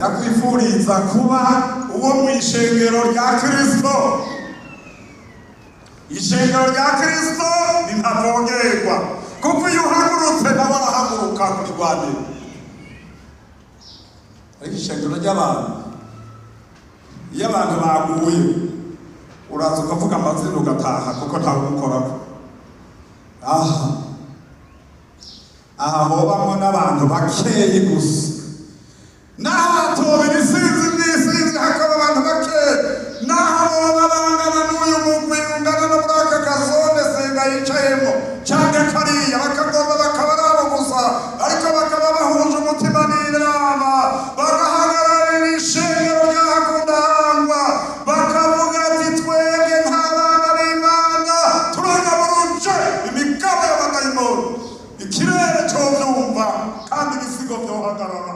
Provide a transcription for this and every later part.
Ndakwifuriza kuba uwo mu ishengero rya Kristo. Ishengero rya Kristo ni ntavogerwa, kuko iyo uhagurutse nawe arahaguruka kurwanira. Ariko ishengero ry'abantu, iyo abantu baguye, uraza ukavuga amazina ugataha, kuko ntawe umukorako. Aha hobamwo n'abantu bakeyi gusa, naho hatobera isinzi n'isinzi, hakaba abantu bakeyi, naho boba bangana n'uyu mugwi, ungana no muri aka kazone Senga yicayemo canke kariya, bakagomba bakaba ari abo gusa, ariko bakaba bahuje umutima n'inama, bagahagararira ishengero rya Hakundahangwa, bakavuga ati: "Twebwe nk'abana b'Imana turagaburuje imigabo y'abadayimoni." Ikirere covyumva kandi ibisigo vyohagarara.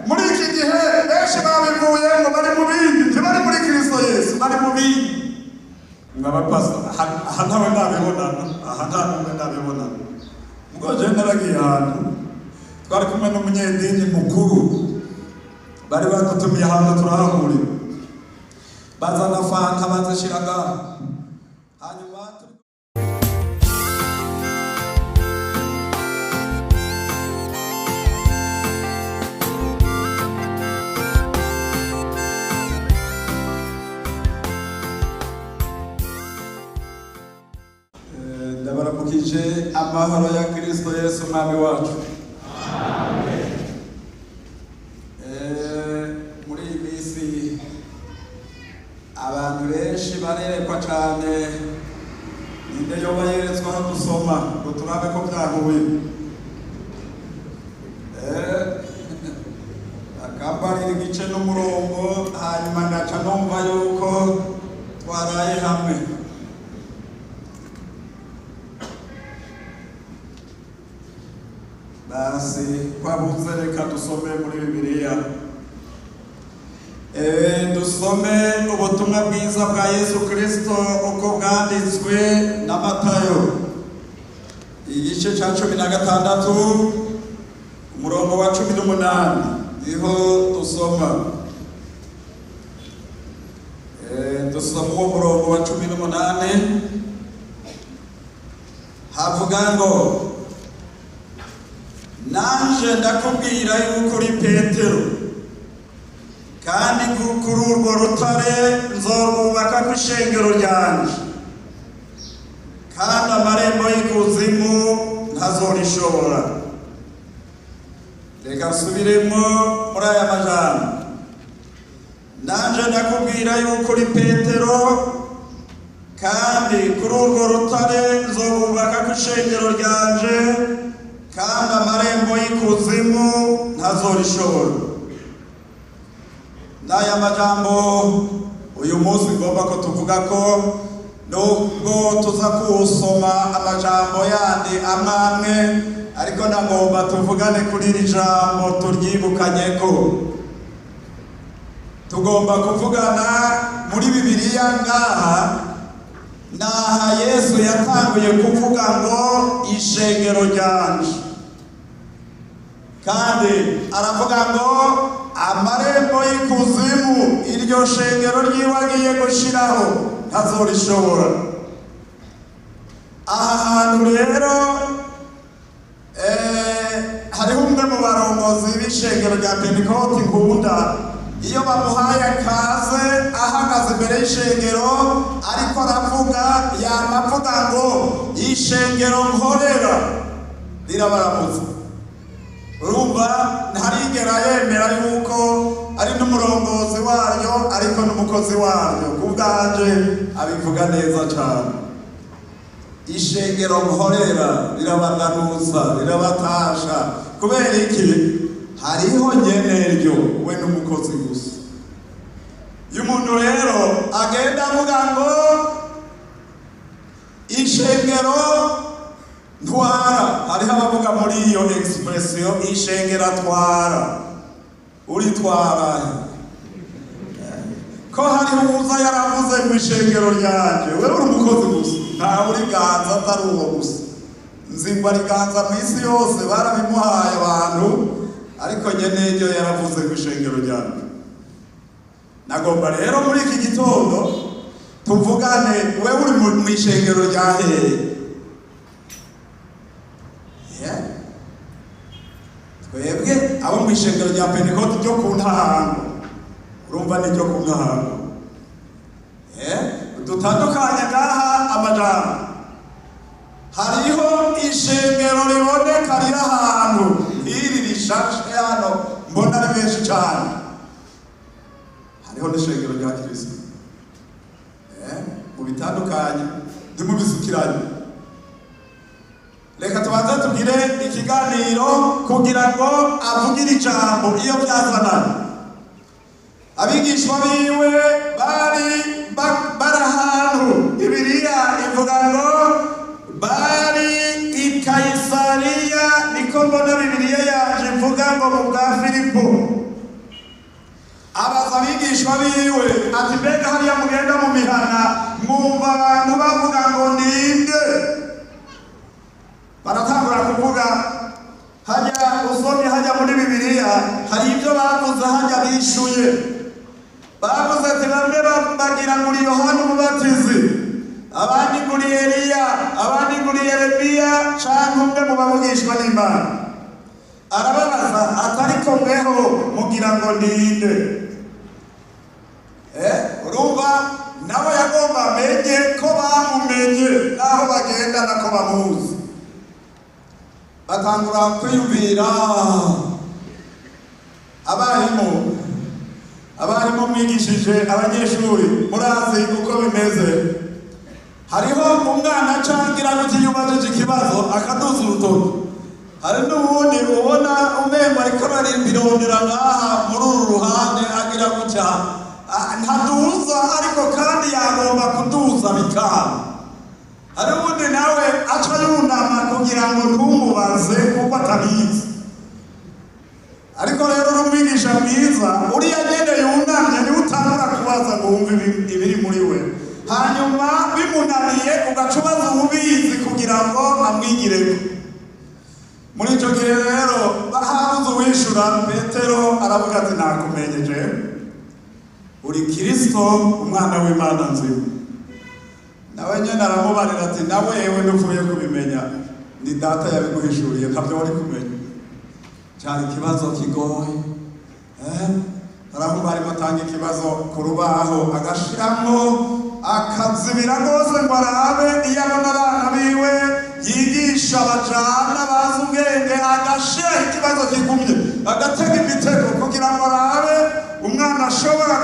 Muri iki gihe benshi babivuyemo, bari mu bindi, ntibari muri Kristo Yesu, bari mu bindi. Mwabapastor, aha ntawe ndabibonana, aha nta n'umwe ndabibonana. Ubwo jewe naragiye ahantu, twari kumwe n'umunyedini mukuru, bari badutumiye ahantu, turahahurira, bazana fanta, bazishira ngaho, hanyuma Ndabaramukije amahoro ya Kristo Yesu Umwami wacu. Muri iyi minsi abantu benshi barerekwa cyane. Ninde yoba yeretswe aho dusoma ngo turabe ko byahuye? Akambarira igice n'umurongo, hanyuma ngaca numva yuko twaraye hamwe. Basi kwabuze, reka dusome muri Bibiliya. Dusome ubutumwa bwiza bwa Yesu Kristo uko bwanditswe na Matayo, igice cya 16, umurongo wa 18, niho dusoma. Dusoma uwo murongo wa 18, havuga ngo: "Nanje ndakubwira yuko uri Petero, kandi kuri urwo rutare nzorwubaka ku ishengero ryanje, kandi amarembo y'ikuzimu ntazorishobora." Reka nsubiremo muri aya majambo: "Nanje ndakubwira yuko uri Petero, kandi kuri urwo rutare nzorwubaka ku ishengero ryanje, kandi amarembo y'ikuzimu ntazorishobora." N'aya majambo uyu munsi ngomba ko tuvuga ko, nubwo tuza kuwusoma amajambo yandi amwe amwe, ariko ndagomba tuvugane kuri iri jambo, turyibukanye ko tugomba kuvugana muri Bibiliya. Ngaha naha Yesu yatanguye kuvuga ngo "ishengero ryanje", kandi aravuga ngo amarembo y'ikuzimu iryo shengero ryiwe agiye gushiraho ntazorishobora. Aha hantu rero hariho umwe mu barongozi b'ishengero rya Pentekoti nkunda. Iyo bamuhaye akaze, ahagaze imbere y'ishengero ariko aravuga, yama avuga ngo "ishengero nkorera rirabaramutse". Urumva ntarigera yemera yuko ari n'umurongozi waryo, ariko n'umukozi waryo. Ku bwanje abivuga neza cyane: "Ishengero nkorera rirabanganuza, rirabatasha." Kubera iki? Hariho nyeneryo, we n'umukozi gusa. Iyo umuntu rero agenda avuga ngo "ishengero ntwara", hariho abavuga muri iyo expression "ishengero atwara". Uritwara ko hariho uza yaravuze ngo "ishengero ryanje", wewe uri umukozi gusa, ntawe uriganza atari uwo gusa. Nzi ngo ariganza mu isi yose, barabimuhaye abantu. Ariko nyene iryo yaravuze ku ishengero ryacu. Nagomba rero muri iki gitondo tuvugane, wewe uri mu ishengero rya hehe? Yeah. Twebwe abo mu ishengero rya Pentekote ryo ku Ntahango, urumva ni ryo ku Ntahango. Dutandukanye ngaha amajambo. Hariho ishengero riboneka riri ahantu iri rishashe hano mbona ari benshi cyane, hariho n'ishengero rya Kristo. Mu bitandukanye, ntimubisukiranye. Reka tubanze tugire ikiganiro kugira ngo avugire ijambo iyo byazananye. Abigishwa biwe bari bari ahantu, Bibiliya ivuga ngo bari i Kayisariya, niko mbona Bibiliya yaje ivuga ngo mu bwa Filipo. Abaza abigishwa biwe ati: "Mbega hariya mugenda mu mihana, mwumva abantu bavuga ngo ninde?" Baratangura kuvuga. Hajya usomye hajya muri Bibiliya, hari ibyo bavuze hajya bishuye. Bavuze ati: "Bamwe bagira ngo uri Yohana Umubatizi, abandi ngo uri Eliya, abandi ngo uri Yeremiya canke umwe mu bavugishwa n'Imana." Arababaza ati: "Ariko mweho mugira ngo ninde?" Urumva nabo yagomba amenye ko bamumenye n'aho bagendana ko bamuzi. Batangura kwiyumvira. Abarimu mwigishije abanyeshuri murazi uko bimeze. Hariho umwana cangira gutya, iyo ubajije ikibazo akaduza urutoki. Hari n'uwundi ubona umengo ariko ararimbirondera ngaha muri uru ruhande, agira gutya. Ntaduza, ariko kandi yagomba kuduza bikanga. Hari uwundi nawe aca yunama kugira ngo ntumubaze kuko atabizi. Ariko rero uri umwigisha mwiza, uriya nyene yunamye niwe utangura kubaza ngo wumve ibiri muri we. Hanyuma bimunaniye ugaca ubaza uwubizi kugira ngo amwigireko. Muri ico gihe rero habuze uwishura. Petero aravuga ati: "Nakumenye jewe, uri Kristo, umwana w'Imana nzima." Nawe nyene aramubarira ati: "Nawe yewe ntupfuye kubimenya, ni Data yabiguhishuriye, ntabyo wari kumenya." Cyari ikibazo kigoye. Haraho umwarimu atanga ikibazo ku rubaho, agashiramwo akazibira rwose ngo arabe iyo abona abana biwe yigisha bajana bazi ubwenge, agashira ikibazo kigumye, agatega imitego kugira ngo arabe umwana ashobora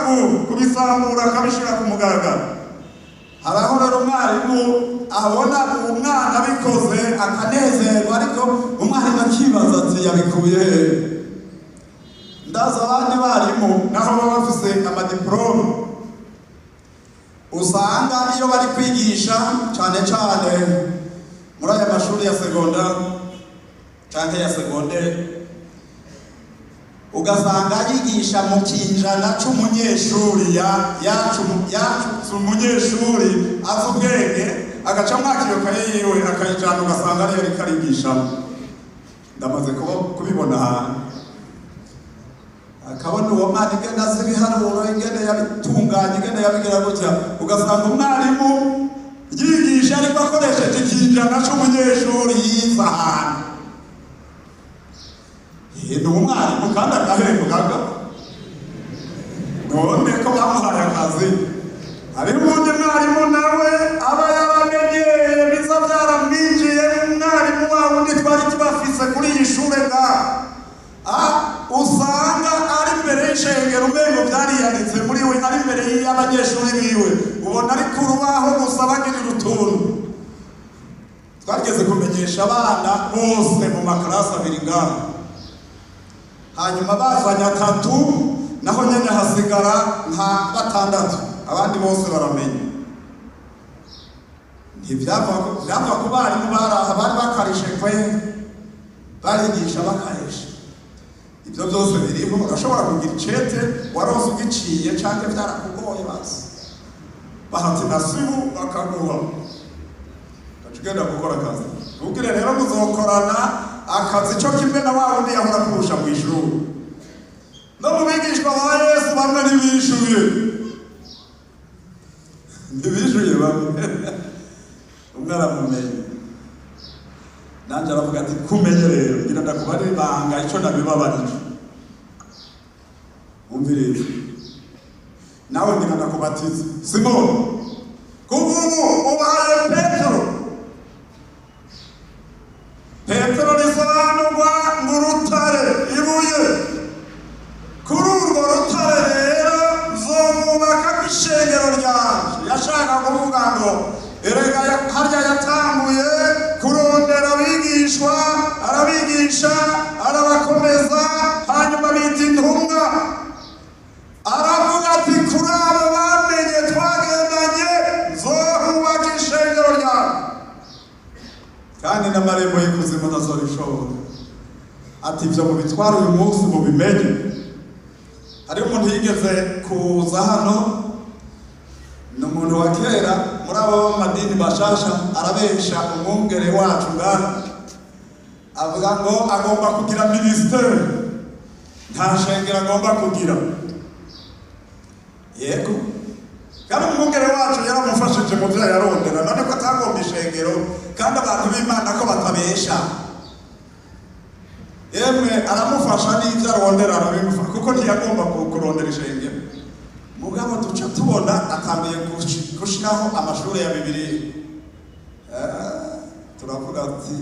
kubisambura akabishira ku mugaragaro. Haraho rero umwarimu abona umwana abikoze akanezerwa, ariko umwarimu akibaza ati: "Yabikuye hehe?" Ndazi abandi barimu naho baba bafise amadiporome, usanga iyo bari kwigisha, cyane cyane muri aya mashuri ya seconda cyangwa ya secondaire, ugasanga yigisha mu kinjana c'umunyeshuri yacutse umunyeshuri azi ubwenge, agaca mwaka iyo kaye yiwe akayijana, ugasanga ariyo ariko arigishamo. Ndamaze kubibona ahantu, akabona uwo mwana ingene azi ibiharuro, ingene yabitunganya, ingene yabigira gutya, ugasanga umwarimu yigisha ariko akoresheje ikinjana c'umunyeshuri yize ahantu. Ni umwarimu kandi agahembwaga, none ko bamuhaye akazi. Hariho uwundi mwarimu nawe aba yaramenyereye, biza byaramwinjiye, umwarimu wa wundi twari tubafise kuri iyi shure ngaha. Usanga ari imbere y'ishengero umengo byariyanditse muri we, ari imbere y'abanyeshuri biwe ubona ari ku rubaho gusa bagirira utuntu. Twageze kumenyesha abana bose mu makarasi abiri ngaha, hanyuma bazanye atatu, naho nyene hasigara nka batandatu, abandi bose baramenya. Ntivyava vyava ku barimu baraha, bari bakarishe kwe, barigisha bakarisha. Ibyo byose biriho. Urashobora kugira icete waronse ugiciye canke vyarakugoye, basi bahati nasibu bakaguha, ugaca ugenda gukora akazi. Ntubwire rero muzokorana. akazi cyo kimwe na wa wundi yahora kurusha mu ishuri. No mu bigishwa ba Yesu bamwe ntibishuye, ntibishuye bamwe. Umwe aramumenye, nanjye aravuga ati kumenye rero ngira ndakubarira ibanga icyo nabibabarije. Umviriza nawe, ngira ndakubatiza Simoni, kuva ubu ubaye Petero. Petero risobanurwa ngo urutare, ibuye. Kuri urwo rutare rero nzomwubaka ishengero ryanje. Yashaka kuvuga ngo erega harya yatanguye kurondera abigishwa, arabigisha, arabakomeza, hanyuma bita intumwa. Aravuga ati kuri abo bamenye twagendanye nzohubaka ishengero ryanje, kandi n'amarembo y'ikuzimu ntazorishobora. Ati ibyo mubitwara uyu munsi mubimenye. Hariho umuntu yigeze kuza hano, ni umuntu wa kera muri abo b'amadini bashasha, arabesha umwungere wacu ngaha, avuga ngo agomba kugira minisiteri, nta shengero agomba kugira. Yego, kandi umwungere wacu yaramufashije mu byo yarondera. None ko atagomba ishengero, kandi abantu b'Imana ko batabesha, yemwe aramufasha n'ibyo arondera arabimufasha, kuko ntiyagomba kurondera ishengero. Mugabo duca tubona atangiye gushiraho amashuri ya Bibiliya. Turavuga ati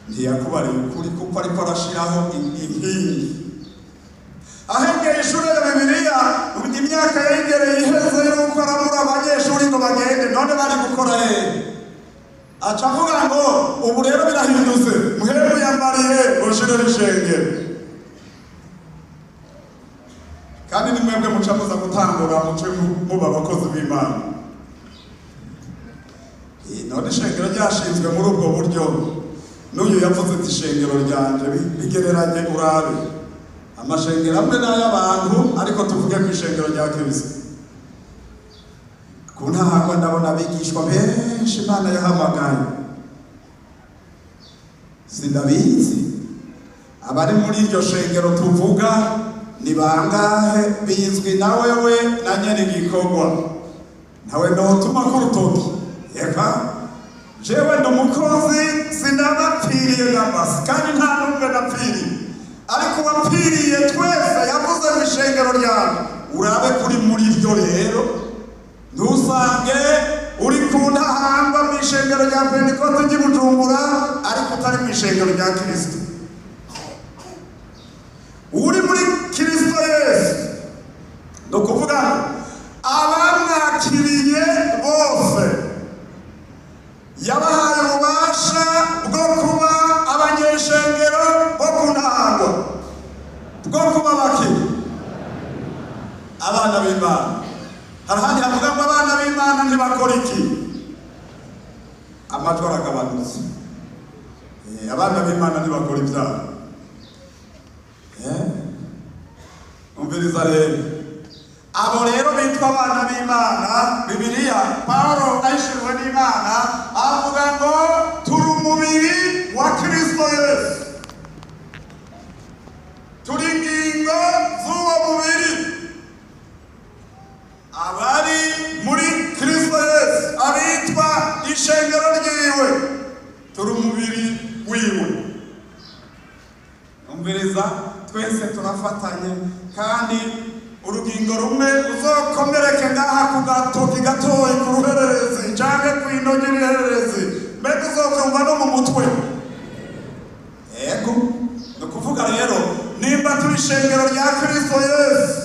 ntiyakubariye ukuri, kuko ariko arashiraho inkingi. Ahengeye ishuri ya Bibiliya, imyaka yegereye iheze yuko aramura abanyeshuri ngo bagende, none bari gukora hehe? Aca avuga ngo ubu rero birahindutse, muhemu yambariye ngo ishengero. Kandi ni mwebwe muca muza gutangura, muce muba abakozi b'Imana. None ishengero ryashinzwe muri ubwo buryo, n'uyu yavuze ati ishengero ryanje, bigereranye urabe amashengero amwe n'ay'abantu, ariko tuvuge ku ishengero rya Kristo. Ku ntahangwa ndabona abigishwa benshi Imana yahamagaye, sindabizi abari muri iryo shengero tuvuga ni bangahe, bizwi na wewe na nyene igikorwa. Ntawe notuma ku rutoki, eka jewe ndi umukozi, sinabapfiriye n'amasi, kandi nta n'umwe napfiriye, ariko uwapfiriye twese yavuze mu ishengero ryawe. Urabe kuri muri iryo rero, ntusange uri ku ntahangwa mu ishengero rya Pentekote ry'i Bujumbura ariko utari mu ishengero rya Kristo. Uri muri Kristo Yesu, ni ukuvuga abamwakiriye bose yabahaye ububasha bwo kuba abanyeshengero bo ku ntahangwa, bwo kuba baki abana b'Imana. Hari ahandi havuga ngo abana b'Imana ntibakora iki? Amajwi aragabanutse. Abana b'Imana ntibakora ibyaha. Umviriza rero, abo rero bitwa abana b'Imana, Bibiliya Paulo ayishiriwe n'Imana avuga ngo turi umubiri wa Kristo Yesu, turi ingingo z'uwo mubiri. Abari muri Kristo Yesu, abitwa ishengero ryiwe, turi umubiri wiwe. Umviriza, twese turafatanye, kandi urugingo rumwe uzokomereke ngaha ku gatoki gatoyi ku ruhererezi canke kw'ino ry'iruhererezi, mbega uzokumva no mu mutwe. Yego, ni ukuvuga rero nimba turi ishengero rya Kristo Yesu,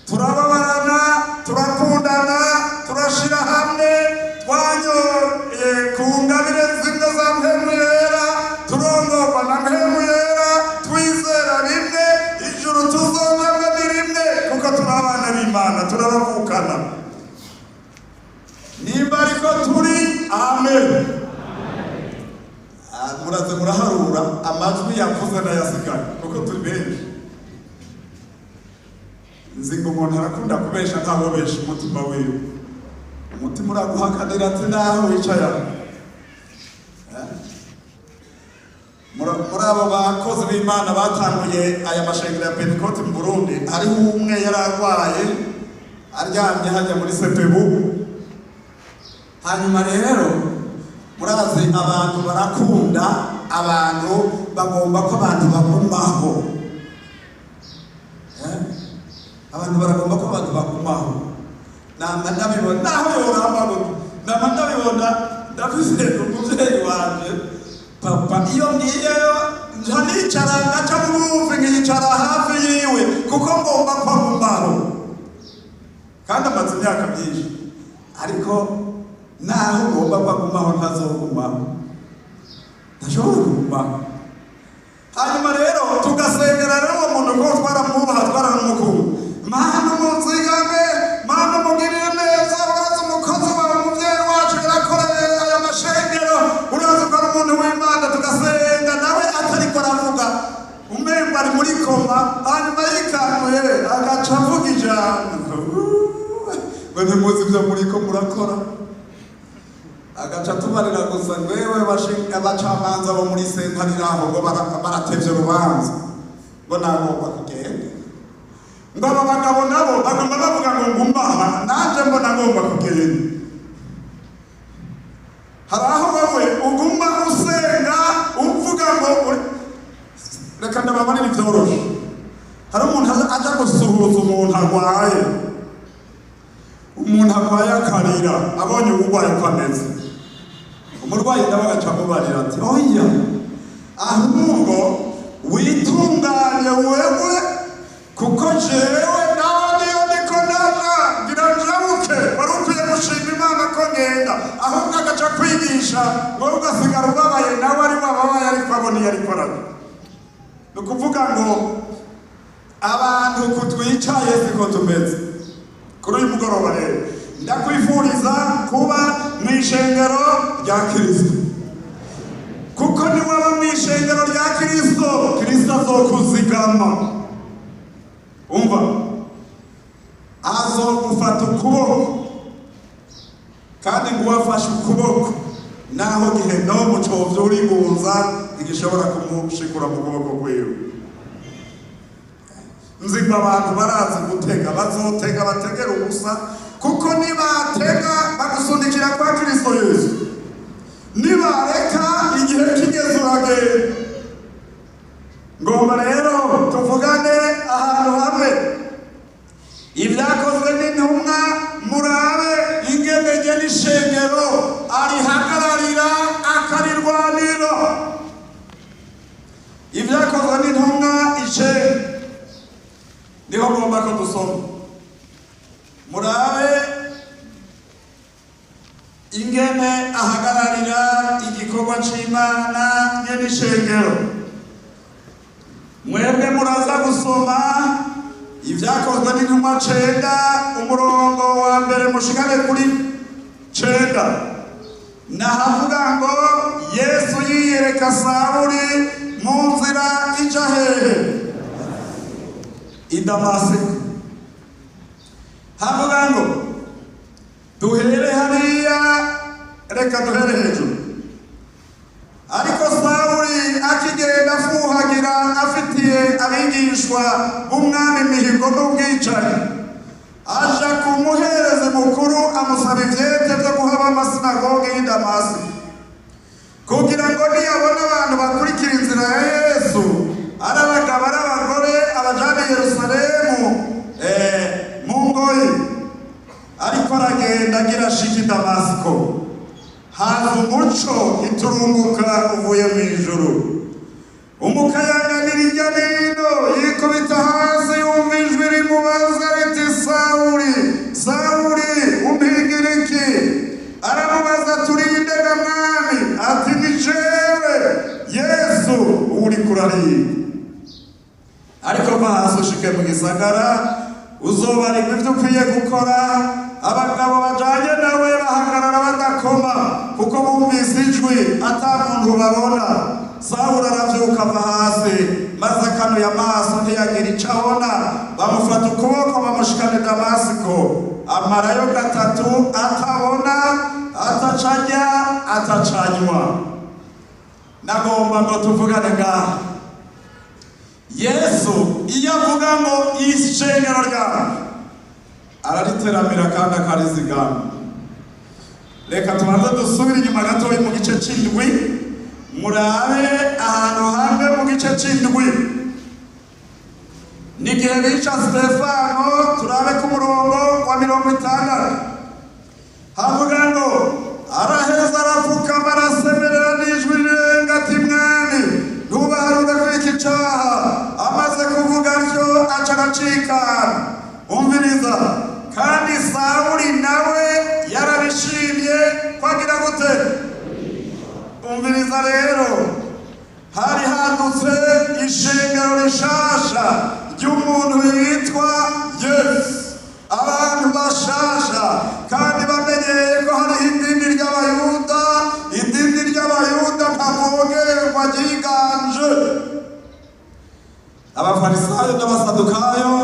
turababarana, turakundana, turashira hamwe, twanyoye ku ngabire zimwe za Mpemu Yera, turongorwa na Mpemu Yera, twizera bimwe, ijuru tuzongamwe ni rimwe, kuko turi abana b'Imana, turabavukana. Nimba ariko turi, amen. Muraze muraharura amajwi yavuze n'ayasigaye, kuko turi benshi. Nzi ngo umuntu arakunda kubesha, ntabobesha umutima wiwe. Umutima uraguhakanira ati naho wicaye aho. Muri abo bakozi b'Imana batanguye aya mashengero ya Pentekote mu Burundi, hariho umwe yari arwaye aryamye hajya muri CPBU. Hanyuma rero murazi, abantu barakunda abantu, bagomba ko abantu bagumaho. Eh? Abantu baragomba ko abantu bagumaho. Nama ndabibona, naho yoramba gute, nama ndabibona. Ndafise umuvyeyi wanje, papa. Iyo ngiyeyo nja nicara, ngaca bugufi, nkicara hafi yiwe kuko ngomba ko agumaho, kandi amaze imyaka myinshi. Ariko naho ngomba ko agumaho, ntazogumaho, ntashobora kugumaho. Hanyuma rero tugasengera rero uwo muntu, kuko twaramwubaha, twaramukunda. Mana umuzigame, Mana umugirire neza, urazi umukozi wawe, umubyeyi wacu yarakoreye aya mashengero, urazi ko ari umuntu w'Imana. Tugasenga nawe atariko aravuga, umengo ari muri coma. Hanyuma yikanuye agaca avuga ijambo ngo: "Ntimuzi ibyo muriko murakora." Agaca tubarira gusa ngo: "Wewe, abacamanza bo muri sentare aho ngo baratevye urubanza, ngo nagomba kugenda, ngo aba bagabo nabo bagomba bavuga ngo ngumbaha, nanje mbona ngomba kugenda." Hari aho wowe uguma usenga uvuga ngo reka ndababonera ivyoroshe. Hari umuntu aja gusuhuza umuntu arwaye, umuntu arwaye akarira abonye uwurwaye uko ameze. Umurwayi nawe agaca amubarira ati: "Oya, ahubwo witunganye wewe, kuko jewe nawe niyo ndiko ndaja ngira njabuke, wari ukwiye gushima Imana ko ngenda." Ahubwo agaca kwigisha, wowe ugasigara ubabaye, nawe ari wababaye, ariko abona iyo ariko araja. Ni ukuvuga ngo abantu kutwicaye siko tumeze. Kuri uyu mugoroba rero ndakwifuriza kuba mu ishengero rya Kirisito, kuko niwaba mu ishengero rya Kirisito, Kirisito azokuzigama. Umva, azogufata ukuboko, kandi ngo uwafashe ukuboko, naho gihenomu covyurigunza, ntigishobora kumushikura mu kuboko kwiwe. Nzi ngo abantu barazi gutega, bazotega bategera ubusa, kuko nibatega bagusunikira kwa Kristo Yesu, nibareka igihe kigeze uragenda. Ngomba rero tuvugane ahantu hamwe, Ibyakozwe n'Intumwa, murabe ingene n'ishengero arihagararira akarirwanira. Ibyakozwe n'Intumwa 9 niho ngomba ko dusoma, murabe ingene ahagararira igikorwa c'Imana nyene ishengero. Mwebwe muraza gusoma Ibyakozwe n'Intumwa 9, umurongo wa 1 mushikane kuri 9. Nahavuga ngo Yesu yiyereka Sawuli mu nzira ija hehe? I Damasiko. Havuga ngo duhere hariya, reka duhere hejuru. Ariko Sawuli akigenda afuhagira afitiye abigishwa b'Umwami imihigo n'ubwicanyi, aja ku muherezi mukuru amusaba ivyete vyo guhaba amasinagogi y'i Damasiko, kugira ngo niyabona abantu bakurikira inzira ya Yesu, ari abagabo ari abagore, abajane i Yerusalemu mu ngoyi. Ariko aragenda agira ashika i Damasiko, haza umuco iturunguka uvuye mu ijuru, umukayanganira irya nino. Yikubita hasi, yumva ijwi rimubaza riti: "Sawuli, Sawuli, umpigira iki?" Aramubaza: "Uri nde ga Mwami?" Ati: "Ni jewe Yesu uriko urahiga. Ariko va hasi ushike mu gisagara, uzobarigwa ibyo ukwiye gukora." Abagabo bajanye nawe bahagarara badakoma, kuko bumvise ijwi ata muntu babona. Sawuli aravyuka ava hasi, maze akanuye amaso ntiyagira ico abona. Bamufata ukuboko bamushikana i Damasiko. Amarayo 3 atabona, atacarya, atacanywa. Nagomba ngo tuvugane ngaha. Yesu iyo avuga ngo ishengero ryawe, arariteramira kandi akarizigama. Reka tubanze dusubire inyuma gatoya mu gice c'indwi, murabe ahantu hamwe mu gice c'indwi, n'igihe bica Stefano. Turabe ku murongo wa 60, havuga ngo: "Araheza arapfukama, arasemerera n'ijwi rirenga ati: 'Mwami, ntubaharure kuri iki caha.' Amaze kuvuga atyo, aca aracikana." Umviriza, kandi Sawuli nawe yarabishimye ko agira gute? Umviriza rero, hari hadutse ishengero rishasha ry'umuntu yitwa Yesu, abantu bashasha, kandi bamenyeye ko hariho idini ry'Abayuda. Idini ry'Abayuda ntavogerwa, ryiganje Abafarisayo n'Abasadukayo,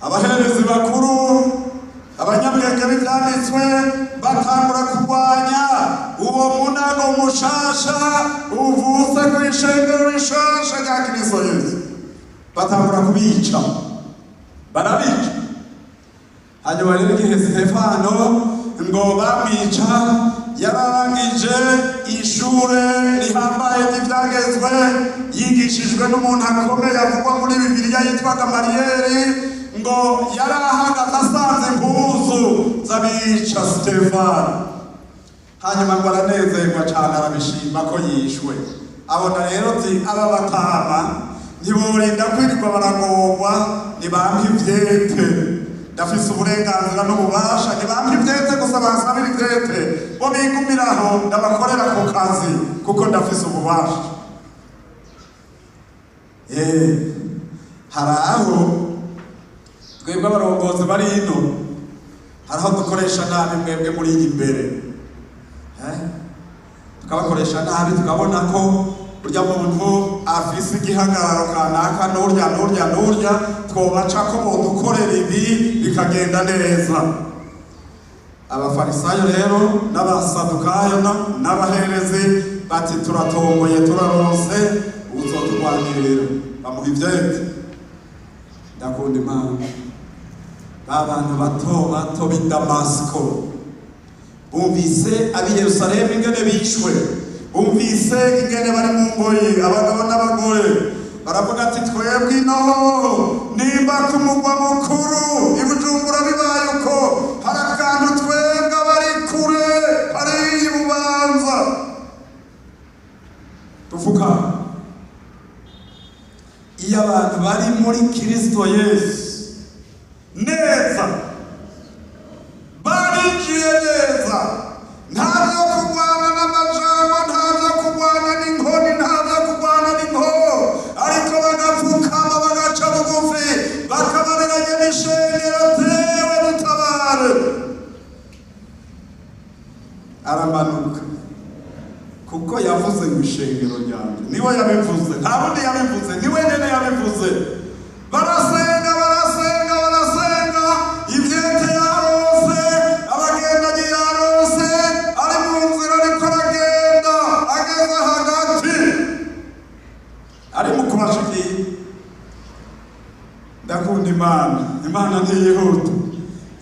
abaherezi bakuru, abanyabwenge b'ibyanditswe. Batangura kurwanya uwo munago mushasha uvutse ku ishengero rishasha rya Kristo Yesu, batangura kubica, barabica. Hanyuma rero, igihe Stefano ngo bamwica, yararangije ishure rihambaye ry'ibyagezwe, yigishijwe n'umuntu akomeye avugwa muri Bibiliya yitwa Gamariyeri. Ngo yari ahagaze asanze impuzu z'abica Stefano, hanyuma ngo aranezerwa cyane, arabishima ko yishwe. Abona rero ati: "Aba batama ntiborinda kwirirwa baragorwa, nibampa ivyete, ndafise uburenganzira n'ububasha, nibampa ivyete gusa, bansabira ivyete, bo bigumiraho, ndabakorera ku kazi kuko ndafise ububasha." Hari aho twebwe abarongozi bari ino, hari aho dukoresha nabi mwebwe muri iyi imbere. Tukabakoresha nabi, tukabona ko urya muntu afise igihagararo kanaka, n'urya, n'urya, n'urya, twobaca ko bodukorera ibi bikagenda neza. Abafarisayo rero n'Abasadukayo n'abaherezi bati: "Turatomboye, turaronse uzoturwanirira." Bamuha ivyete. Ndakunda Imana. Ba bantu bato bato b'i Damasiko bumvise ab'i Yerusalemu ingene bishwe, bumvise ingene bari mu ngoyi, abagabo n'abagore, baravuga ati: "Twebwe ino, nimba ku mugwa mukuru i Bujumbura bibaye uko, hari akantu twebwe abari kure hariya i Bubanza tuvuga." Iyo abantu bari muri Kristo Yesu neza, barinjiye neza, nta byo kurwana n'amajambo, nta byo kurwana n'inkoni, nta byo kurwana n'inkoho, ariko bagapfukama, bagaca bugufi, bakabariranye n'ishengero: "Tewe dutabare." Aramanuka kuko yavuze ngo ishengero ryanjye. Niwe yabivuze, nta wundi yabivuze, niwe nyene yabivuze. Barasenga, barasenga, barasenga. Ivyete yarose, abagendanyi yarose, ari mu nzira ariko aragenda, ageze hagati ari mu kubashikiye. Ndakunda Imana. Imana ntiyihuta,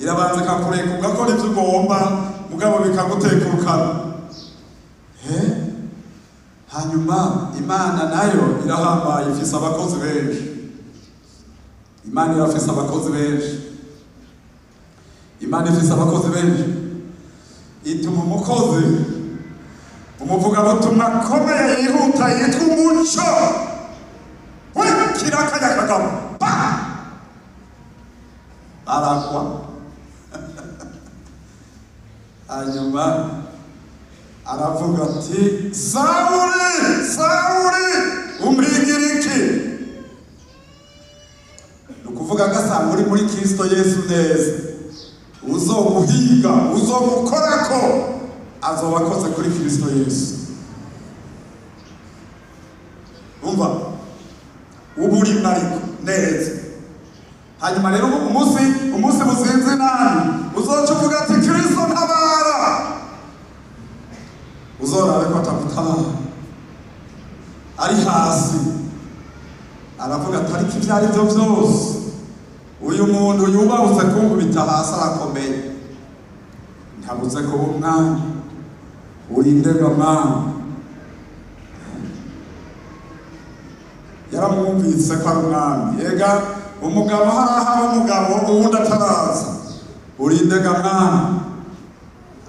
irabanza ikakureka ugakora ibyo ugomba, mugabo bikagutekurukana. Hanyuma Imana nayo irahambaye, ifise abakozi benshi. Imana irafise abakozi benshi, Imana ifise abakozi benshi. Ituma umukozi, umuvugabutumwa akomeye yihuta yitwa Umuco w'ikiraka kagabo, pa aragwa. Hanyuma aravuga ati: "Sawuli, Sawuli, umpigira iki?" Ni ukuvuga agasanga uri muri Kristo Yesu neza, uzoguhiga, uzogukorako, azoba akoze kuri Kristo Yesu. Umva, uba urimo ariko neza. Hanyuma rero, umunsi buzinze nabi, uzoca uvuga ati: "Kristo, ntabara." Uzorabe ko atagutabara. Ari hasi aravuga ati ariko ibyo ari byo byose, uyu muntu yubahutse kunkubita hasi arakomeye, ntabuze kuba umwami. Urindega mwami. Yaramwumvise ko ari umwami. Ega umugabo haraho umugabo uwundi ataraza. Urindega mwami.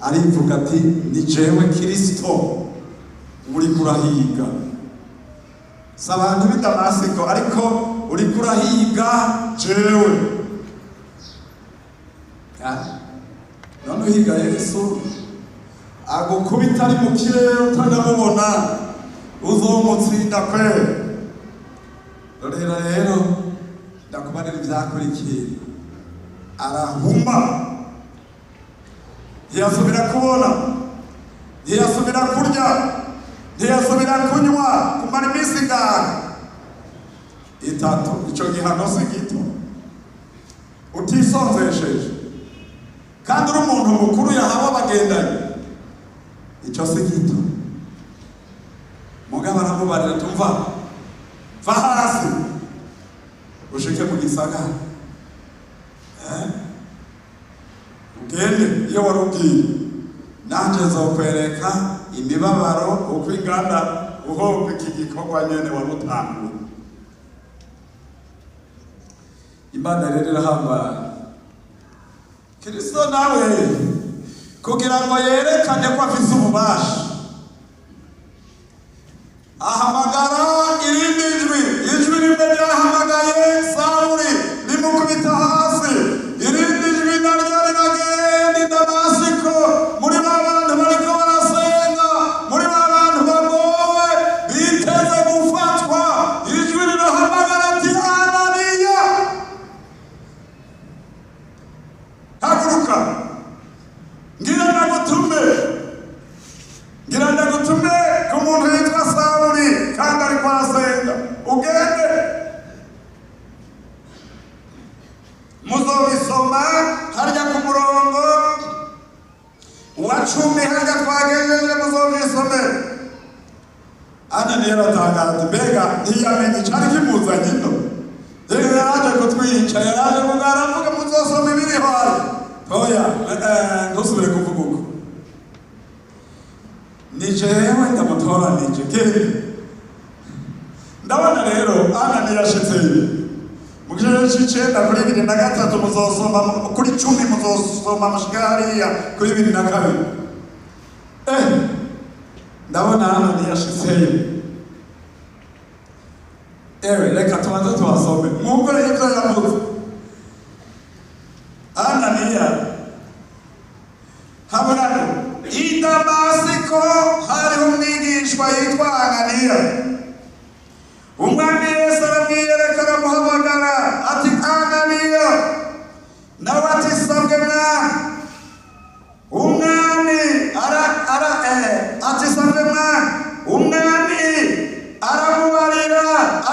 Arivuga ati ni jewe Kristo uri kurahiga. Si abantu b'i Damasiko, ariko uri kurahiga jewe. None uhiga Yesu agukubita ari mu kirere utanamubona, uzomutsinda kwe. Rero rero ndakubarira ivyakurikiye. Arahuma, ntiyasubira kubona, ntiyasubira kurya, ntiyasubira kunywa kumara iminsi ingana itatu. Ico gihano si gito, utisonzesheje kandi uri umuntu mukuru yahawe abagendanyi, ico si gito. Mugabo aramubarira tumva, va hasi ushike mu gisagara, ugende iyo wari ugiye, nanje nzokwereka imibabaro uko ingana uhomba iki gikorwa nyene warutanguye. Imana rero irahambaye. Kristo nawe kugira ngo yerekane ko afise ububasha, ahamagara irindi jwi. Ijwi rimwe ryahamagaye Sawuli rimukubita hasi, irindi jwi naryo riragenda i Damasiko muri ba bantu bariko barasenga, muri ba bantu bagowe biteze gufatwa. Ijwi rirahamagara ati Ananiya, haguruka, ngira ndagutume, ngira ndagutume ku muntu yitwa Sawuli kandi ariko arasenga, ugende. Muzobisoma harya ku murongo wa 10 harya twagejeje, muzobisome. Ananiya aratangara ati mbega ntiyamenye icari kimuzanye ino? Rero yaraje kutwica, yaraje kugara, avuga muzosoma ibiriho hano. Oya, ntusubire kuvuga uko. Ni jewe ndamutoranije, genda. Ndabona rero Ananiya ashitseyo mu gice c'icenda kuri 23, muzosoma kuri 10, muzosoma mushike hariya kuri 22. Ndabona Ananiya ashitseyo. Ewe reka tubanze tubasome mwumve ivyo yavuze. Ananiya habonano i Damasiko hariho umwigishwa yitwa Ananiya. Umwami Yesu aramwiyereka aramuhamagara ati Ananiya, nawe ati sabwe mwami. Umwami ati sabwe mwami. Umwami aramubarira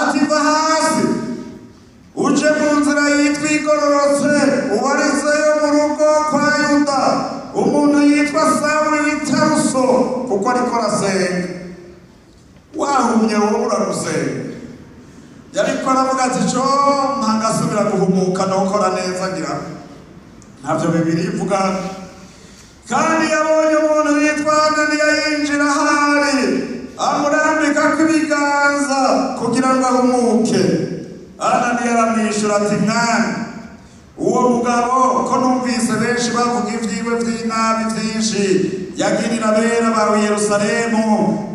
ati va hasi uje mu nzira yitwa igororotse, ubarizeyo mu rugo kwa Yuda umuntu yitwa Sawuli w'i Taruso, kuko ariko arasenga. Wahumye wowe uragusenga. Yariko aravuga ati co mpangasubira guhumuka nokora neza, ngira ntavyo Bibiri ivuga. Kandi yabonye umuntu yitwa Ananiya yinjira ahari, amurambikako ibiganza kugira ngo ahumuke. Ananiya aramwishura ati mwami, uwo mugabo ko numvise benshi bavuga ivyiwe vy'inabi vyinshi yagirira abera bawe Yerusalemu,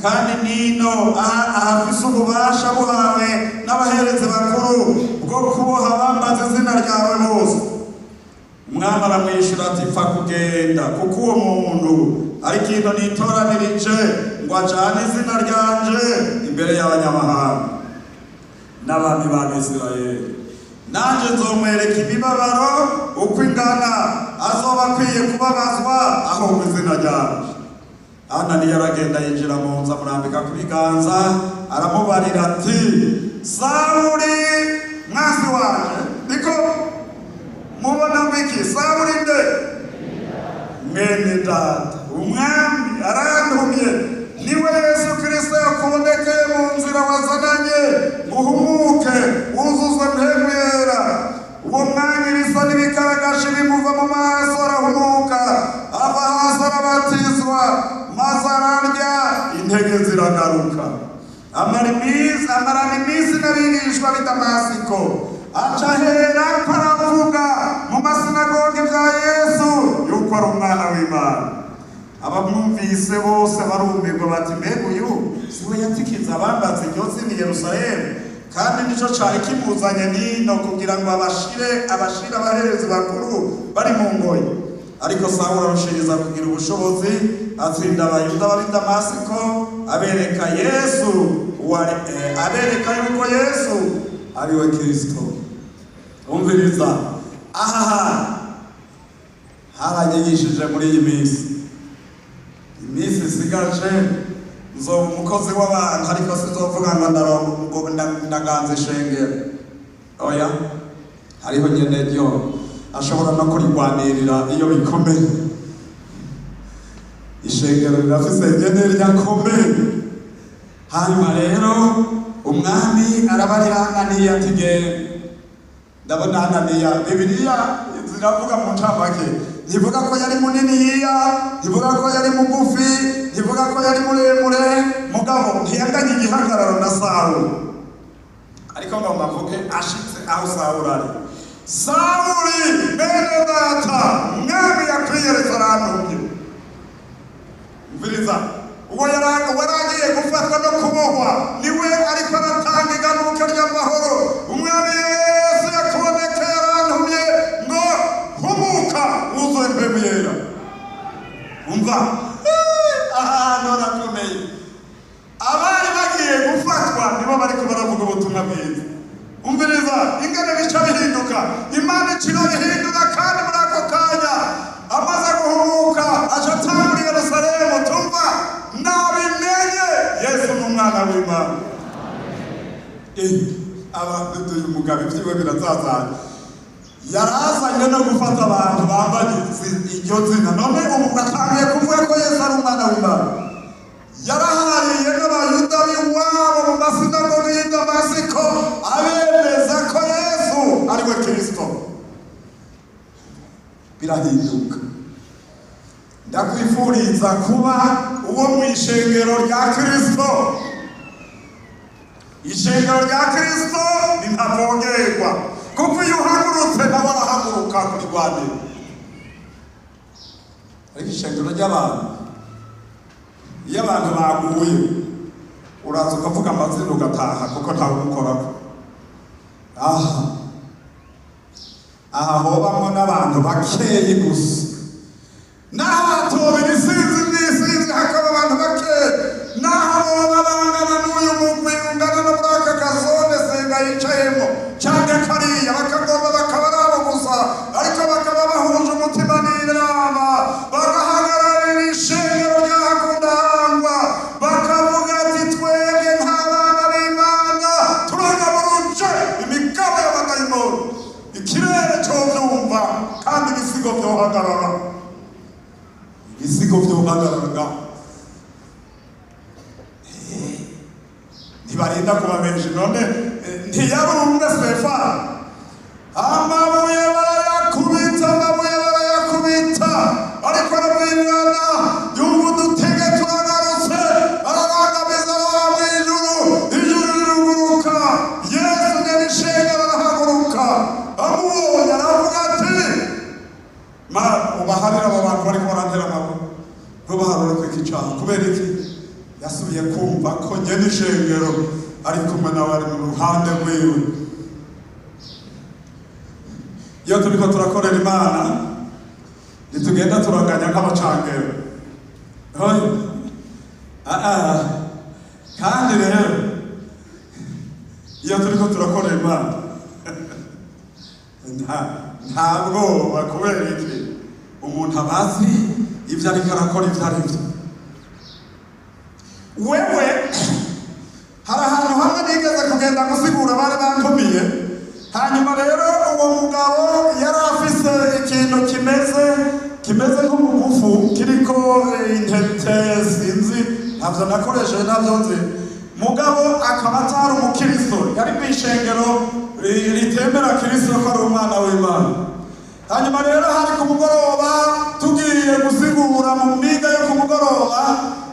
kandi nino ahafise ububasha buhawe n'abaherezi bakuru bwo kuboha bambaza izina ryawe bose. Umwami aramwishura ati pfa kugenda, kuko uwo muntu ari ikintu nitoranirije ngo ajane izina ryanje imbere y'abanyamahanga n'abami b'Abisirayeli. Nanje nzomwereka imibabaro uko ingana azoba akwiye kubabazwa aho mu izina ryanje. Ananiya aragenda yinjira mu nzu, amurambika ku biganza, aramubarira ati Sawuli mwasi wanje, niko mubona ngwiki? Sawuli nde? Mwene data, umwami arantumye, niwe Yesu Kristo yakubonekeye mu nzira wazananiye. Ibishashi bimuva mu maso, arahumuka, ava hasi, arabatizwa, maze ararya, intege ziragaruka. Amara iminsi, amarana iminsi n'abigishwa b'i Damasiko. Aca aherako aravuga mu masinagogi bya Yesu yuko ari Umwana w'Imana. Abamwumvise bose barumirwa, bati: "Mbega uyu si we yatikiza abambaza iryo zina i Yerusalemu? Kandi nico cari kimuzanye nino kugira ngo abashire abaherezi bakuru bari mu ngoyi?" Ariko Sawuli arushiriza kugira ubushobozi, atsinda Abayuda b'i Damasiko, abereka Yesu abereka yuko Yesu ari we Kristo. Umviriza, aha haranyigishije muri iyi minsi. Iminsi isigaje nzoba umukozi w'abantu, ariko sinzovuga ngo ngo ndaganza ishengero. Oya, hariho nyene ryo ashobora no kurigwanirira iyo bikomeye. Ishengero rirafise nyene ryakomeye. Hanyuma rero umwami arabarira Ananiya ati: "Genda." Ndabona Ananiya, Bibiliya ziravuga mu ncamake, ntivuga ko yari muniniya, ntivuga ko yari mugufi, ntivuga ko yari muremure, mugabo ntiyanganye igihagararo na Sawuli. Ariko ngo mbavuge, ashitse aho Sawuli ari: "Sawuli, bene data, Umwami yakwiyeretse, arantumye." Umviriza, uwo waragiye gufatwa no kubohwa niwe ariko aratanga iganuka ry'amahoro. "Umwami Yesu yakubonekeye, arantumye ngo humuka, wuzuye Mpwemu Yera." Umva, ahantu harakomeye. Abari bagiye gufatwa nibo bariko baravuga ubutumwa bwiza. Umviriza ingene bica bihinduka. Imana icira bihindura, kandi muri ako kanya amaze guhumuka aca atangura i Yerusalemu. Tumva, nabimenye, Yesu ni Umwana w'Imana. Abantu, uyu mugabo ibyiwe birazazanye. Yarazanye no gufata abantu bambaye iryo zina, none ubu atangiye kuvuga ko Yesu ari Umwana w'Imana. Yarahariye n'Abayuda b'iwabo mu masinagogi y'i Damasiko, abemeza ko Yesu ari we Kristo. Birahinduka. Ndakwifuriza kuba uwo mu ishengero rya Kristo. Ishengero rya Kristo ni ntavogerwa, kuko iyo uhagurutse nawe arahaguruka kurirwanira. Ariko ishengero ry'abantu, iyo abantu baguye, uraza ukavuga amazina ugataha, kuko ntawe umukorako. Aha hobamwo n'abantu bakeyi gusa, naho hatobera isinzi n'isinzi, hakaba abantu bakeyi, naho boba bangana n'uyu mugwi, ungana no muri aka kazone Senga yicayemo canke kariya, bakagomba bakaba ari abo gusa, ariko bakaba bahuje umutima n'inama, bagahagararira ishengero rya Hakundahangwa, bakavuga ati: "Twebwe nk'abana b'Imana turagaburuje imigabo y'abadayimoni." Ikirere covyumva, kandi ibisigo vyohagarara, ibisigo vyohagarara. Ntibarinda kuba benshi. None ntiyari umwe Stefano? Amabuye barayakubita, amabuye barayakubita, ariko arabwirana, yumva udutege turagarutse, ararangamiza araba mw'ijuru, ijuru riruguruka. Yesu nyarishenge arahaguruka, amubonye aravuga ati: "Ma ubaharire abo bantu bariko barantera amabuye, ntubaharure ko iki caha." Kubera iki? Yasubiye kumva ko nyene ishengero ari kumwe nawe, ari mu ruhande rwiwe. Iyo turiko turakorera Imana, ntitugenda turaganya nk'abacangero. Oya. Ah, ah. Kandi rero iyo turiko turakorera Imana, nta bwoba. Kubera iki? Umuntu aba azi ibyo ariko arakora ibyo ari byo. Wewe, hari ahantu hamwe nigeze kugenda gusigura, bari bantumiye. Hanyuma rero uwo mugabo yari afise ikintu kimeze nk'umugufu kiriko intete, sinzi, ntabyo nakoresheje, ntabyo nzi. Mugabo akaba atari umukristo, yari mu ishengero ritemera Kristo ko ari Umwana w'Imana. Hanyuma rero hari ku mugoroba, tugiye gusigura mu mbiga yo ku mugoroba,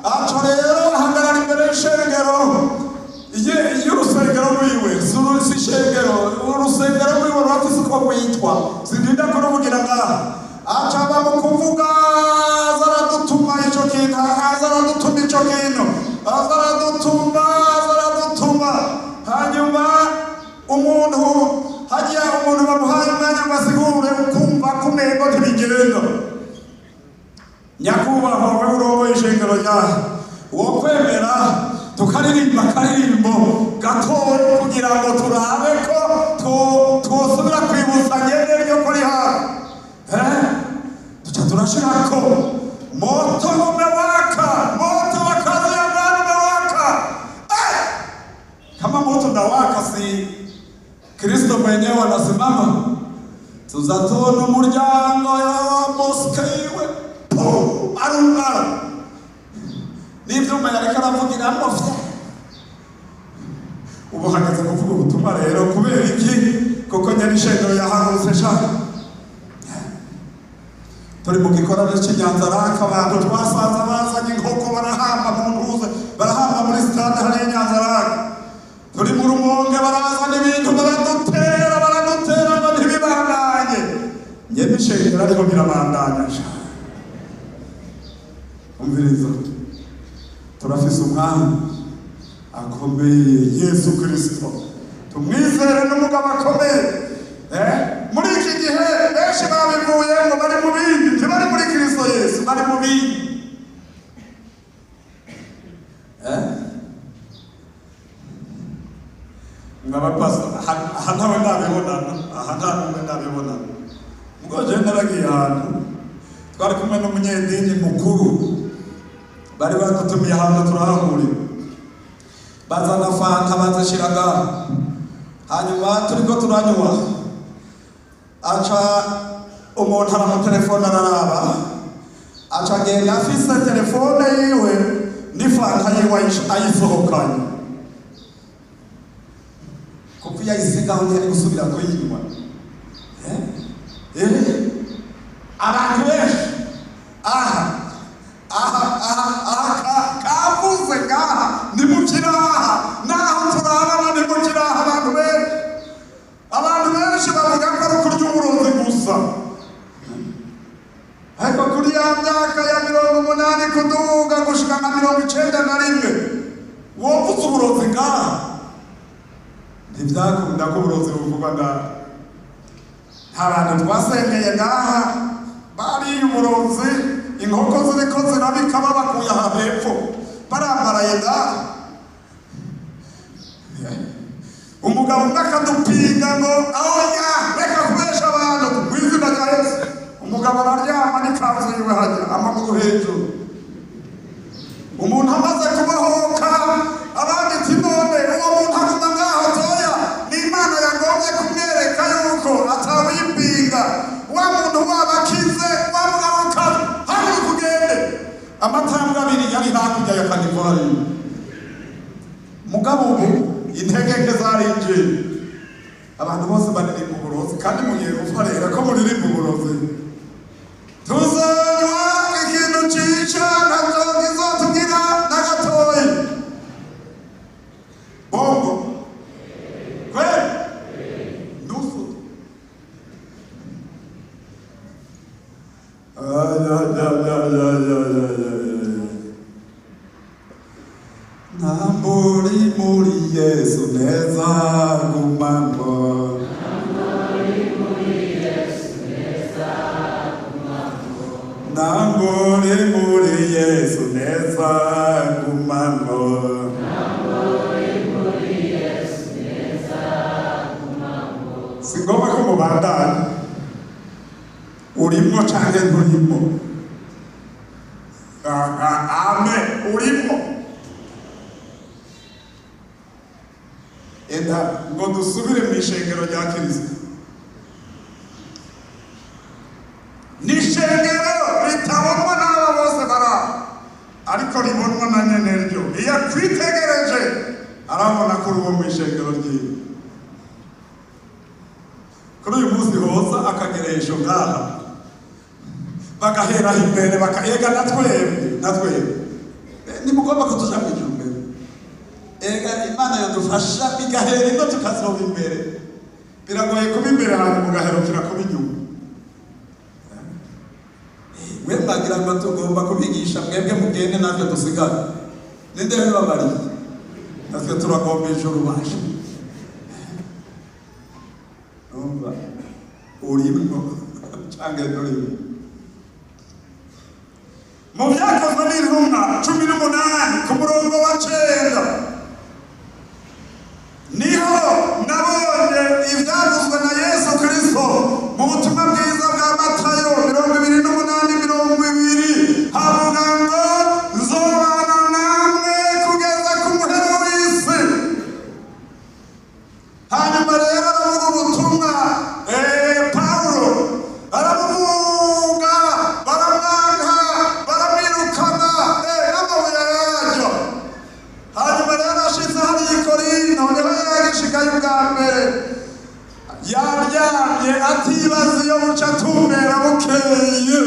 aca rero ahagarara imbere y'ishengero y'urusengero rwiwe. Si ishengero, urusengero rwiwe rurafise uko rwitwa, sindinda kuruvugira ngaha. Aca aba mu kuvuga, aza aradutuma ico kintu, aza aradutuma ico kintu, aza aradutuma, aza aradutuma. Hanyuma umuntu hajya, umuntu bamuhaye umwanya ngo asigure, ukumva kumengo ntibigenda. Nyakubahwa wewe urongoye ishengero ryawe, wo kwemera tukaririmba akaririmbo gatoya kugira ngo turabe ko twosubira kwibutsa nyene ryo kuri hafi? Tuca turashirako moto umewaka, moto wa kazi ya Bwana umewaka. Kama moto ndawaka, si Kristo mwenyewe anasimama, tuzatona umuryango ya mosque yiwe arungara n'ivyuma yariko aravugiramwo vya. Ubu hageze kuvuga ubutumwa rero. Kubera iki? Kuko nyarishengero yahagurutse sha. Turi mu gikorane c'Inyanzaraka, abantu twasanze bazanye inkoko, barahamba mu ntuze, barahamba muri stade hariya Inyanzaraka. Turi mu Rumonge, barazana ibintu, baradutera, baradutera ngo ntibibandanye. Nyene ishengero ariko birabandanya sha. Umviriza, turafise umwami akomeye, Yesu Kristo, tumwizere n'umugabo akomeye. Muri iki gihe benshi babivuyemo, bari mu bindi, ntibari muri Kristo Yesu, bari mu bindi. Ngabapastor aha ntawe ndabibonana, aha nta n'umwe ndabibonana. Ubwo jewe naragiye ahantu, twari kumwe n'umunyedini mukuru, bari badutumiye ahantu, turahahurira, bazana fanta, bazishira ngaho. Hanyuma turiko turanywa, aca umuntu aramutelefone, araraba, aca agenda afise telefone yiwe n'ifanta yiwe, ayisohokanye, kuko iyo ayisigaho ntiyari gusubira kuyinywa. Abantu benshi aha aha aha aha kavuze ngaha nimukiraha, naho turabana nimukiraha. Abantu benshi bavuga ko ari ukurya uburozi gusa, ariko kuri ya myaka ya 80 kuduga gushika nka 91, wovuze uburozi ngaha, ntibyakunda ko uburozi buvugwa ngaha. Nta bantu twasengeye ngaha bariye uburozi, inkoko ziriko zirabika, babakuye aha hepfo, barambaraye ngaha. Umugabo umwe akadupinga ngo oya, reka kubesha abantu mu izina rya Yesu. Umugabo araryama n'ikanzu yiwe hajya, amaguru hejuru. Umuntu amaze kubohoka, abandi ati: "None uwo muntu aguma ngaho?" Toya, ni Imana yagombye kumwereka yuko atawipinga. Wa muntu waba akize, wa mugabo kazi, haguruka ugende. Amatambwe abiri yari hakurya ya kanivari. Mugabo ubu intege zarinjiye, abantu bose baririmba uburozi, kandi mugiye gupfa rero ko muririmba uburozi. Tuzanywa ikintu cica, ntabwo kizotugira na gatoyi. Bongo kweli nusu. Ay, ay, ay, ay, ay, ay, ay, ay, ay. Namburi muri Yesu neza gumamo. Namburi muri Yesu neza gumamo. Si ngombwa ko mubandanya, urimo canke nturimo? Amen, urimo. Enda ngo dusubire mu ishengero rya Kristo. Ni ishengero ritabonwa n'aba bose bara, ariko ribonwa na nyene ryo. Iyo akwitegereje arabona ko uri uwo mu ishengero ryiwe. Kuri uyu munsi hoza akagerera. Amasengesho ngaha bagahera imbere bakayega natwebwe natwebwe nimugomba kutuja mu ijuru mbere. Ega Imana yadufasha bigahera ino tukazoba imbere. Biragoye kuba imbere hanyuma ugaherukira kuba inyuma. Mwe mwagira ngo tugomba kubigisha mwebwe mugende natwe dusigare. Ninde bibabariye? Natwe turagomba ijuru baje. Umva urimwo canke nturimwo. Mu Vyakozwe n'Intumwa 18 ku murongo wa 9 niho nabonye ivyavuzwe na Yesu Kristo mu butumwa bwiza bwa Matayo 28:20 havuga ngo nzobana namwe kugeza ku muhero w'isi. Hanyuma rero aravuga ubutumwa Pawulo aramuvuga baramwanka baramwirukana n'amabuye yaryo. Hanyuma rero ashitse hariya i Korinto niho yagishikayo ubwa mbere, yaryamye atibaza iyo buca atumbera bukeye.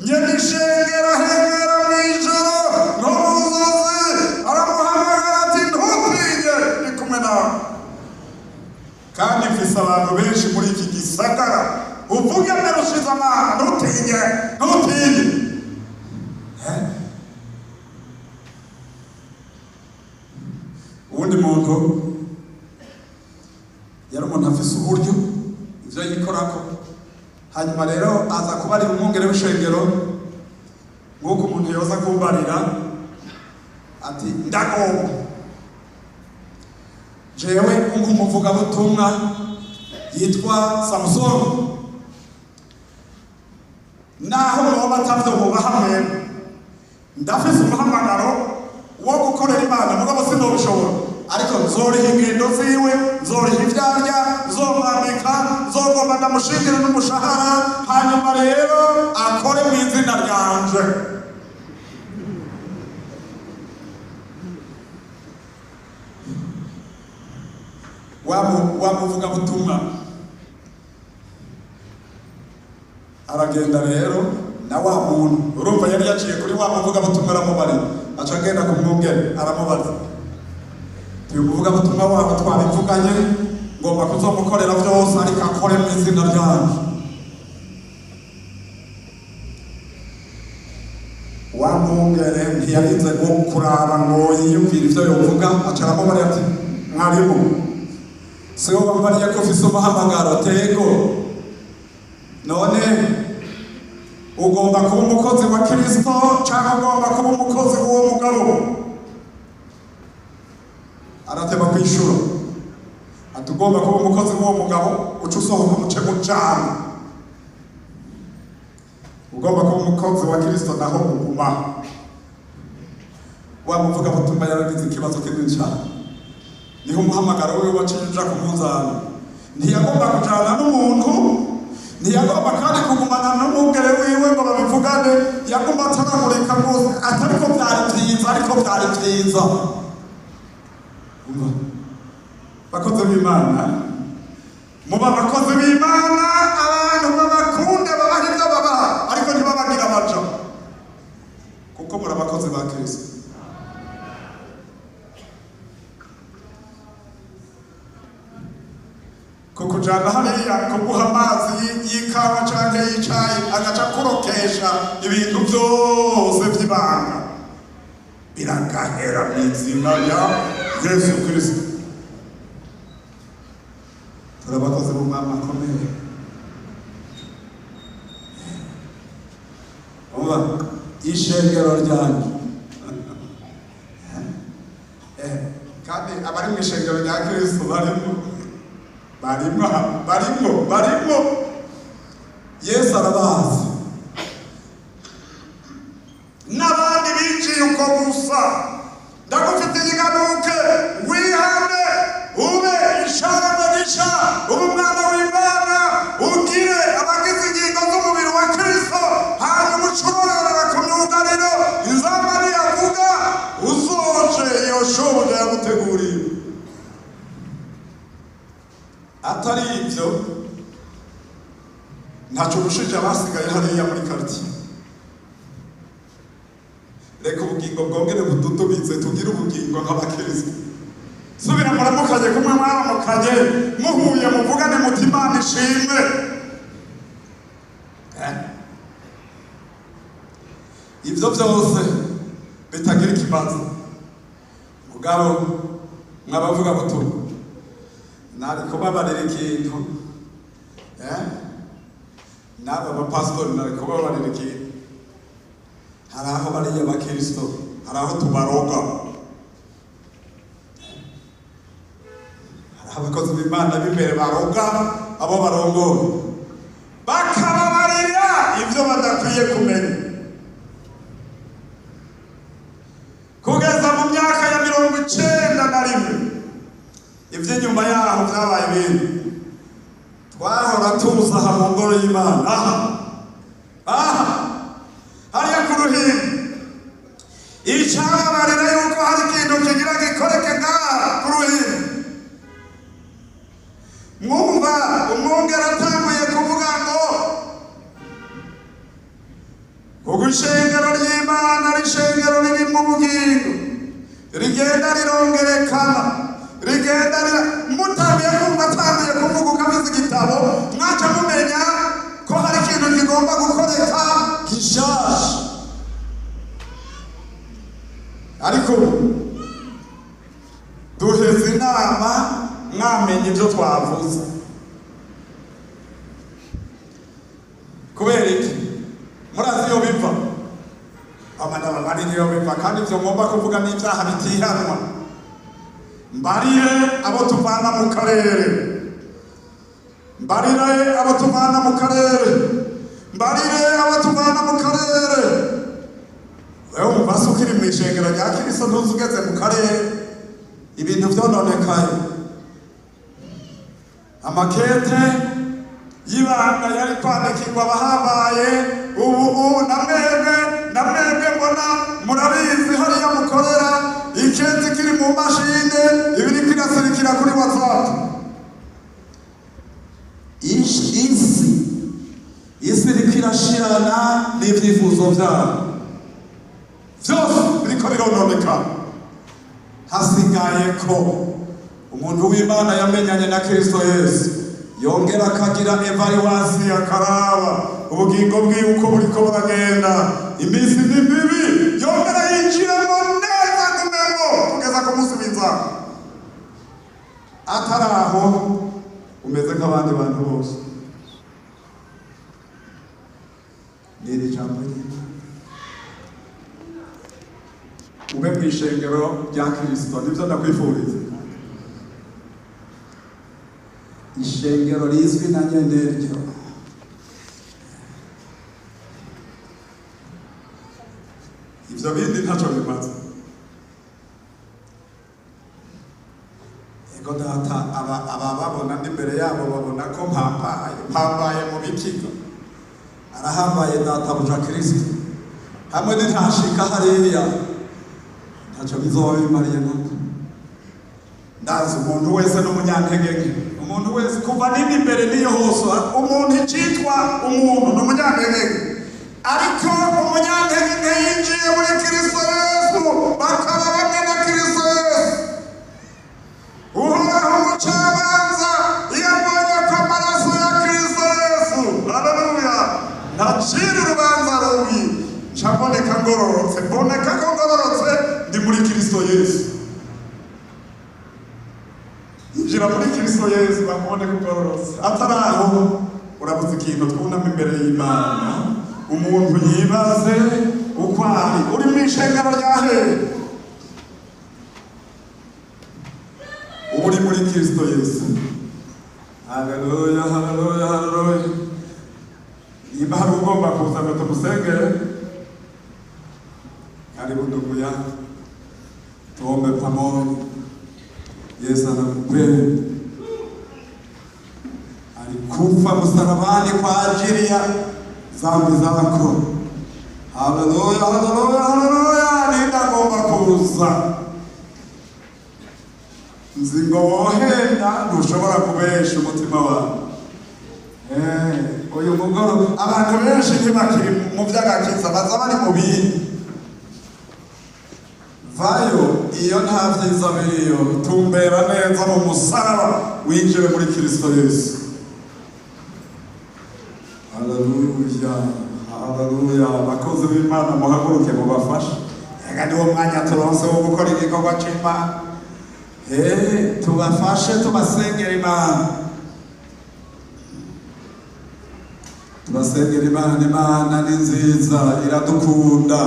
Nyenishengera ahengera mw'ijoro no mu nzozi aramuhamagara ati ntutinye ndi kumwe nawe. Kandi mfise abantu benshi muri iki gisagara uvuge mbere ushize amanga ntutinye ntutinye. Uwundi muntu yari umuntu afise uburyo ivyo yikorako, hanyuma rero aza kubarira umwungere w'ishengero nk'uko umuntu yoza kumbarira ati ndagomba jewe nk'umuvugabutumwa yitwa Samusoni, naho mwoba atavyo mubaha mwebwe ndafise umuhamagaro wo gukorera Imana mugabo sinobishobora, ariko nzoriha ingendo ziwe, nzoriha ivyarya, nzomwambika, nzogomba ndamushingire n'umushahara, hanyuma rero akore mu izina ryanje. Wamuvugabutumwa aragenda rero na wa muntu urumva yari yaciye kuri wa muvugabutumwa aramubarira, aca agenda ku mwungere aramubaza uyu muvugabutumwa wabo twabivuganye ngomba kuzomukorera vyose ariko akore mu izina ryanje. Wa mwungere ntiyarinze kuraba ngo yiyumvire ivyo yovuga, aca aramubarira ati mwarimu siwo bambariye ko ufise umuhamagaro tego, none ugomba kuba umukozi wa Kristo canke ugomba kuba umukozi w'uwo mugabo? Arateba kwishura ati ugomba kuba umukozi w'uwo mugabo uca usohoka umuce mujana, ugomba kuba umukozi wa Kristo naho uguma. Wa muvugabutumwa yaragize ikibazo kinini cane, niho umuhamagaro wiwe waciye uja kumuzana. Ntiyagomba kujana n'umuntu, ntiyagomba kandi kugumana n'umwungere wiwe ngo babivugane, yagomba ataragurika rwose atariko vyari vyiza, ariko vyari vyiza. Bakozi b'Imana, muba abakozi b'Imana, abantu babakunde babaha ivyo babaha, ariko ntibabagira abaja, kuko muri abakozi ba Kristo. Kukujana hariya kuguha amazi y'ikawa canke y'icayi agaca kurokesha ibintu vyose vy'ibanga biragahera mw'izina rya Yesu Kristo. Turi abakozi b'Umwami akomeye. Umva ishengero ryanje kandi abari mw'ishengero rya Kristo barimo barimo barimo barimo, Yesu arabazi n'abandi binjiye uko gusa. Ndagufitiye iganuke wihane ube isharama risha ube umwana w'Imana ugire abagize ingingo z'umubiri wa Kristo, hanyuma ucurorera ku myugariro inzamba niyavuga uzoje iyo shobuja yaguteguriye. Atari ivyo Ntacyo urushije abasigaye hariya muri quartier. Reka ubugingo bwongere bududubize, tugire ubugingo nk'abakristo. Subira muramukanye kumwe mwaramukanye, muhuye muvugane muti Imana ishimwe. Ibyo byose bitagira ikibazo. Mugabo mwabavuga butumwa, nari kubabarira ikintu, n'aba bapasitori nari kubabarira ikintu. Hari aho bariya bakristo, hari aho tubaroga, hari abakozi b'Imana b'imbere baroga abo barongora, bakababarira ibyo badakwiye kumenya. Kugeza mu myaka ya 91, iby'inyuma yaho byabaye ibindi. Twahora tuza aha mu ngoro y'Imana, aha aha hariya ku ruhimbi. Icababarira yuko hari ikintu kigira gikoreke ngaha ku ruhimbi. Mwumva umwungere atanguye kuvuga ngo kuko ishengero ry'Imana ari ishengero ririmo ubugingo, rigenda rirongerekana, rigenda mutanguye kumva atanguye kuvuga ukabizi igitabo, mwaca mumenya ko hari ikintu kigomba gukoreka gishasha. Ariko duheze inama mwamenye ibyo twavuze. Kubera iki? Murazi iyo biva, amana bari niyo biva, kandi ibyo ngomba kuvuga n'ibyaha bitihanwa. Mbarire abo tuvana mu karere, mbarire abo tuvana mu karere, mbarire abo tuvana mu karere. Wewe umva se ukiri mu ishengero rya Kristo ntuzi ugeze mu karere ibintu vyononekaye. Amakete y'ibanga yari kwandikirwa abahambaye, ubu na mwebwe mbona murabizi hariya mukorera, ikete kiri mu mashine ibiri kirasirikira kuri WhatsApp. Isi iriko irashirana n'ivyifuzo vyabo vyose biriko birononeka. Hasigaye ko umuntu w'Imana yamenyanye na Kristo Yesu yongera akagira evaluation, akaraba ubugingo bwiwe uko buriko buragenda, iminsi ni mibi, yongera yinjiremo neza gumemo kugeza kumusubiza. Atari aho umeze nk'abandi bantu bose. Ni iri jambo ry'Imana. Ube mu ishengero rya Kristo, nibyo ndakwifuriza. Ishengero rizwi na nyeneryo. Ivyo bindi ntaco bimaze. Ego data, aba babona n'imbere yabo babona ko mpambaye mu bikigo. Arahambaye data buja Kristo. Hamwe n'intashika hariya ntaco bizoba bimariye nako. Ndazi umuntu wese n'umunyantege nke, umuntu wese kuva nini imbere niyo hose, umuntu icitwa umuntu ni umunyantege nke. Ariko umunyantege nke yinjiye muri Kristo Yesu, bakaba bamwe na Kristo Yesu. Uhoraho umucamanza iyo abonye ko amaraso ya Kristo Yesu, haleluya, ntacira urubanza rubi, nca mboneka ngororotse, mboneka ko ngororotse ndi muri Kristo Yesu. Injira muri Kristo Yesu bakubone ko ugororotse. Atari aho urabuze ikintu. Twunama imbere y'Imana, umuntu yibaze uko ari. Uri mu ishengero rya hehe? Uba uri muri Kristo Yesu. Haleluya, haleluya, haleluya. Nimba hari ugomba kuza ngo tumusengere, karibu ndugu yangu, tuombe pamoja. Yesu anakupenda, alikufa msalabani kwa ajili ya dhambi zako. Haleluya, haleluya, haleluya. Nindagomba kuza nzi ngo wohenda ntushobora kubesha umutima wawe. Uyu mugoroba abantu benshi ntibakiri mu by'agakiza, baza bari mu bindi. Vayo iyo nta byiza biriyo, tumbera neza mu musaraba, winjire muri Kristo Yesu. Haleluya, haleluya! Abakozi b'Imana, muhaguruke mubafashe. Ega niwo mwanya turonse wo gukora igikorwa c'Imana. Tubafashe, tubasengera Imana, tubasengera Imana. Imana ni nziza, iradukunda.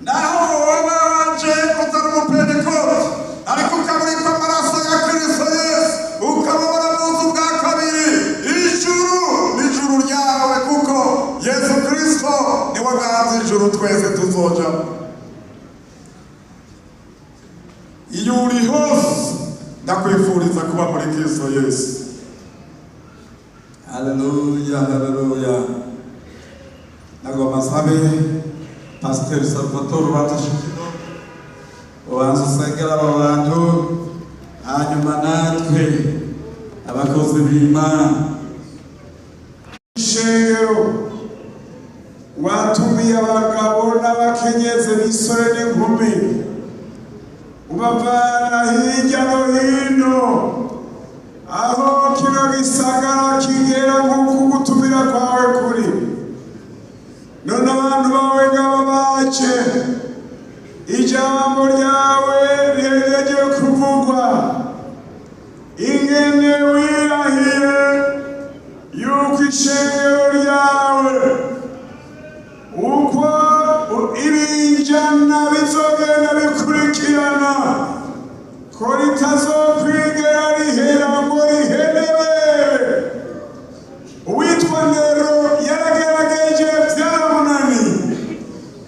Naho woba waje utari umupentekote, ariko ukaba uriko amaraso ya Kristo Yesu, ukaba waravuze ubwa kabiri, ijuru ni ijuru ryawe, kuko Yesu Kristo niwe ganza ijuru twese tuzojamo. Iyo uri hose, ndakwifuriza kuba muri Kristo Yesu. Haleluya, haleluya! Nagomba nsabe Pasiteri Salvatore, ubanza ushikino, ubanza usengera aba bantu, hanyuma natwe abakozi b'Imana. Ishengero watumiye abagabo n'abakenyezi, imisore n'inkumi, ubavana hirya no hino aho kino gisagara kigera, nk'uko ugutumira kwawe kuri. None abantu bawe ngabo baje, ijambo ryawe rihejeje kuvugwa, ingene wirahiye yuko ishengero ryawe uko ibinjana bizogenda bikurikirana, ko ritazokwigera rihera ngo rihenewe. Uwitwa Nero yaragerageje, byaramunaniye.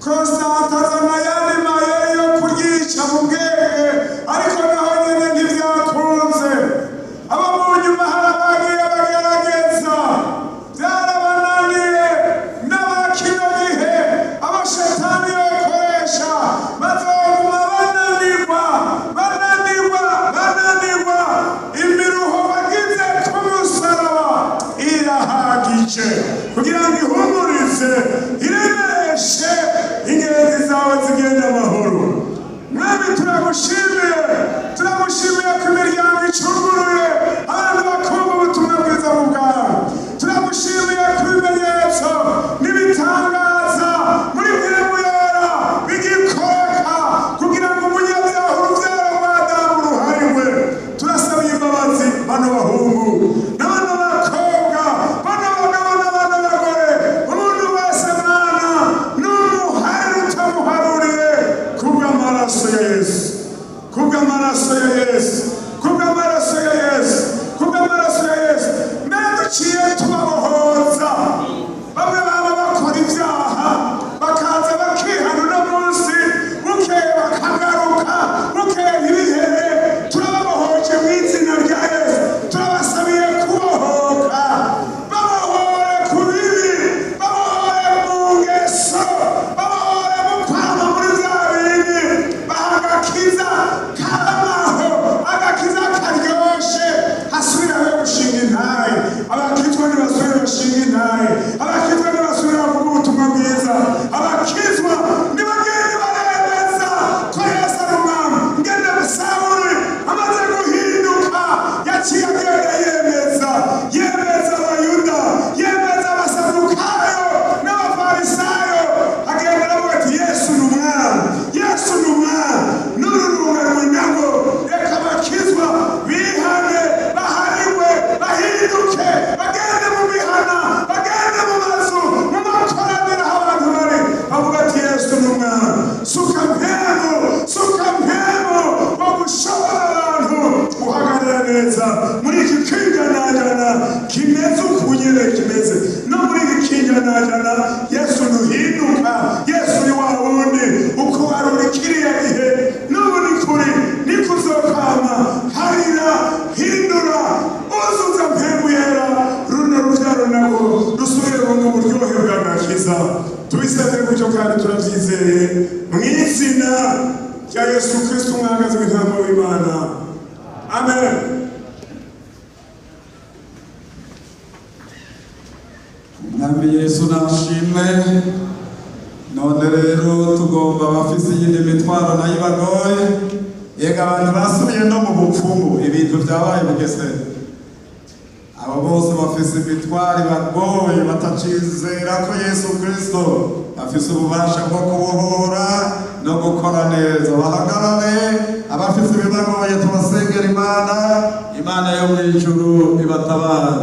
Constante azana ayandi mayeri yo kuryica mu bwenge, ariko naho nyene ntibyakunze. Abo mu nyuma hari abagiye bagerageza, byarabananiye. N'abakino gihe abo Shetani yokoresha bazoguma bananirwa, bananirwa, bananirwa. Imiruho bagize ku musaraba irahagije kugira ngo ihumurize, iremereshe ingenzi zawe zigenda amahoro. Mwami, turagushimiye, turagushimiye ko imiryango icunguruye, abantu bakumva ubutumwa bwiza mu bwawe. Turagushimiye ku bimenyetso n'ibitangaza muri Mpwemu Yera bigikoreka kugira ngo umunyabyaha, urubyaro rwa Adamu, ruharirwe. Turasaba imbabazi bano bahungu n'abana bakobwa, bano bagabo n'abana bagore, umuntu wese Mana n'umuharire utamuharuriye, kubw'amaraso ya Yesu, kubw'amaraso ya Yesu, kubw'amaraso ya Yesu, kubw'amaraso ya Yesu. Mbere duciye tubabohoza. Bamwe baba bakora ibyaha, bakaza bakihana uno munsi, bukeye bakagaruka, bukeye ntibihere. Turababohoje mu izina rya Yesu. Turabasabiye kubohoka, babohore ku bibi, babohore mu ngeso, babohore mu kwama muri bya bindi, baha agakiza kamaho, agakiza karyoshe. Hasubiraho gushinga intahe. Abakizwa ntibasubire bashinga intahe, abakizwa ntibasubire bavuga ubutumwa bwiza, abakizwa ntibagende baremeza ko Yesu ari umwami. Ngende Sawuli amaze guhinduka, yaciye agenda yemeza, yemeza Abayuda, yemeza Abasadukayo n'Abafarisayo. Agenda aravuga ati: "Yesu ni umwami, Yesu ni umwami." N'uru rungano nabwo, reka abakizwa bihane, baharigwe, bahinduke, bagende mu mihana, bagende mu mazu, mu makoraniro aho abantu bari, bavuga ati: "Yesu ni umwami." Suka Mpwemu, suka Mpwemu wo gushobora abantu guhagarara neza muri iki kinjanajana kimeze uku nyene kimeze. No muri iki kinjanajana, Yesu ntuhinduka, Yesu ni wa wundi. Uko wari uri kiriya gihe, n'ubu ni kuri, niko uzokama. Harira, hindura, uzuza Mpwemu Yera, runo rubyaro nabo rusubire mu buryohe bw'agakiza. Tubisabye gutyo kandi turabyizeye mu izina rya Yesu Kristo, umwagazi w'intama w'Imana. Amen. Umwami Yesu nashimwe. None rero tugomba abafise iyindi mitwaro nayo ibagoye. Yega abantu basubiye no mu bupfumu, ibintu vyabaye bugesera. Abo bose bafise imitwaro ibagoye, batacizera ko Yesu Kristo afise ububasha bwo kubohora no gukora neza, bahagarare. Abafise ibibagoye tubasengera Imana, Imana yo mu ijuru ibatabara.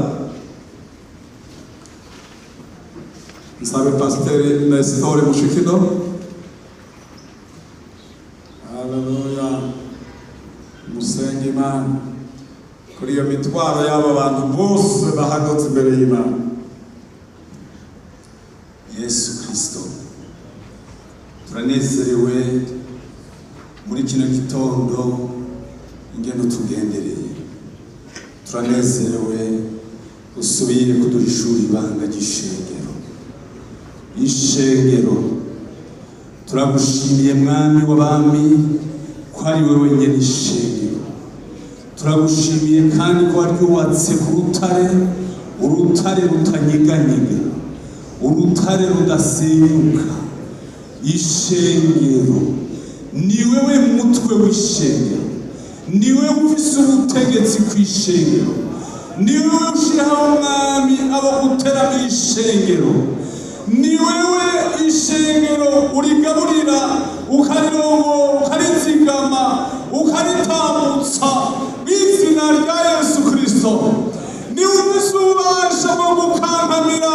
Nsabe Pasiteri Nesitore Mushikino. Haleluya. Musenge Imana kuri iyo mitwaro y'aba bantu bose bahagaze imbere y'Imana. Yesu Kristo, turanezerewe muri kino gitondo ingendo tugendereye. Turanezerewe usubiye kuduhishura ibanga ry'ishengero. Ishengero, turagushimiye Mwami w'abami ko ari wowe wenyine ishengero. Turagushimiye kandi ko waryubatse ku rutare, urutare rutanyeganyega, urutare rudasenyuka. Ishengero ni wewe mutwe w'ishengero, ni wewe ufise ubutegetsi ku ishengero, ni wewe ushiraho Mwami abo guteramira ishengero, ni wewe ishengero urigaburira, ukarirongora, ukarizigama, ukaritambutsa mw'izina rya Yesu Kristo. Ni ufise ububasha bwo gukankamira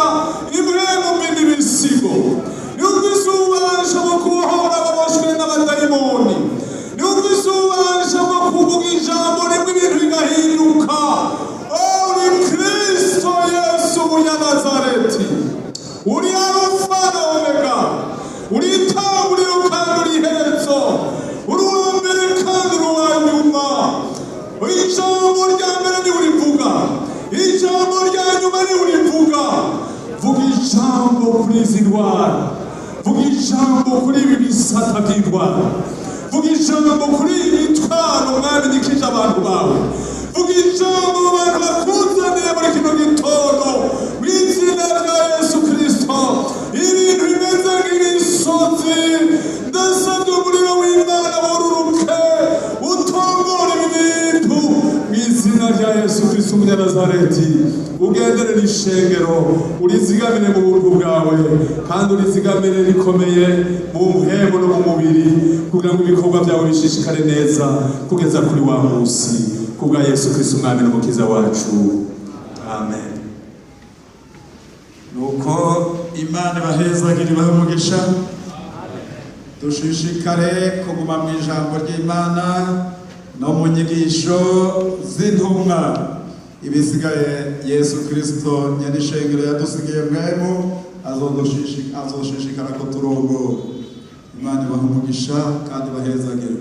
impwemu mbi n'ibisigo, ni ufise ububasha bwo kubohora ababoshwe n'abadayimoni, ni ufise ububasha bwo kuvuga ijambo rimwe ibintu bigahinduka. Uri Kristo Yesu Umunyanazareti, uri Alufa na Omega, uri itanguriro kandi uri iherezo, uri uwa mbere kandi uri uwa nyuma. Ijambo rya mbere niwe urivuga, ijambo rya nyuma niwe urivuga. Vuga ijambo kuri izi ndwara, vuga ijambo kuri ibi bisata by'indwara, vuga ijambo kuri iyi mitwaro Mwami gikije abantu bawe, vuga ijambo abantu bakuzaniye muri kino gitondo mu izina rya Yesu Kristo. Ibintu bimeze nk'imisozi, ndasabye umuriro w'Imana wururuke utongore ibi bintu mu izina rya Yesu Kristo Umunyanazareti. Ugenderere ishengero, urizigamire mu buntu bwawe, kandi urizigamire rikomeye mu mpwemu no mu mubiri, kugira ngo ibikorwa byawe bishishikare neza kugeza kuri wa munsi, kubwa Yesu Kristo Umwami n'Umukiza wacu. Amen. Nuko Imana ibahezagire, ibahe umugisha. Dushishikare kuguma mu ijambo ry'Imana no mu nyigisho z'intumwa. Ibisigaye Yesu Kristo nyenishengero yadusigiye mwemu azoshishikara ko turongora. Imana ibahe umugisha kandi ibahezagire.